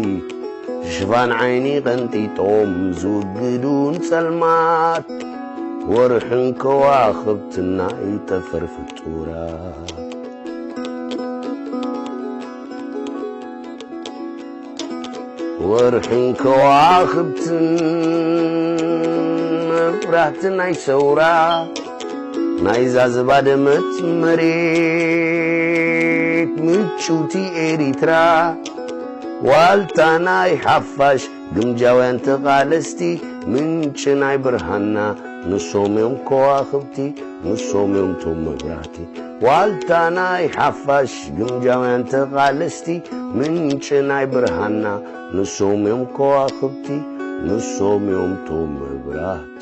ሽፋን ዓይኒ ቀንጢጦም ዝውግዱ ንጸልማት፣ ወርሕን ከዋኽብትን ናይ ጠፈር ፍጡራት። ወርሕን ከዋኽብትን መብራህቲ ናይ ሰውራ፣ ናይዛ ዝባደመት መሬት ምጭውቲ ኤሪትራ፣ ዋልታ ናይ ሓፋሽ ግምጃውያን ተቓለስቲ፣ ምንጪ ናይ ብርሃንና ንሶም እዮም ከዋኽብቲ፣ ንሶም እዮም ቶም መብራህቲ። ዋልታ ናይ ሓፋሽ ግምጃውያን ተቓለስቲ፣ ምንጪ ናይ ብርሃንና ንሶም እዮም ከዋኽብቲ፣ ንሶም እዮም ቶም መብራህቲ።